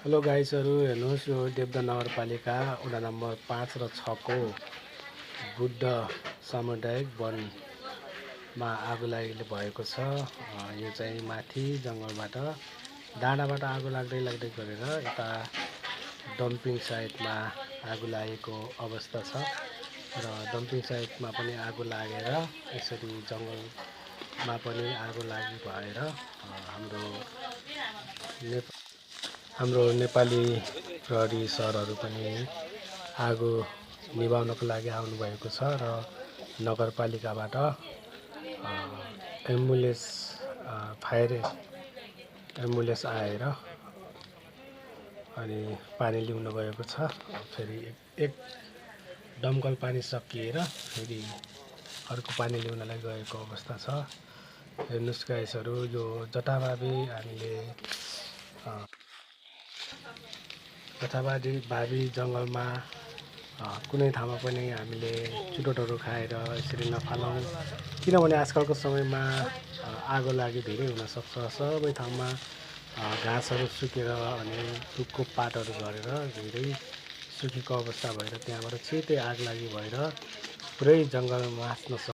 Hello गाइसहरू, हेर्नुहोस् यो देवदह नगरपालिका वडा नम्बर 5 र 6 को बुद्ध सामुदायिक वनमा आगो लागि भएको छ। यो चाहिँ माथि जङ्गलबाट डाँडाबाट आगो लाग्दै गरेर यता डम्पिङ साइटमा आगो लागेको अवस्था छ र डम्पिङ साइटमा पनि आगो लागेर यसरी जङ्गलमा पनि आगो लागि भएर हाम्रो नेपाली प्रहरी सरहरू पनि आगो निभाउनको लागि आउनुभएको छ र नगरपालिकाबाट फायर एम्बुलेन्स आएर अनि पानी ल्याउन गएको छ। फेरि एक दमकल पानी सकिएर फेरि अर्को पानी ल्याउनलाई गएको अवस्था छ। हेर्नुहोस् गाइसहरू, यो जथाभावी भावी जङ्गलमा कुनै ठाउँमा पनि हामीले चुरोटहरू खाएर यसरी नफालौँ, किनभने आजकलको समयमा आगो लागि धेरै हुनसक्छ। सबै ठाउँमा घाँसहरू सुकेर अनि रुखको पातहरू झरेर धेरै सुकेको अवस्था भएर त्यहाँबाट छिटै आग लागि भएर पुरै जङ्गल मास्न सक्छ।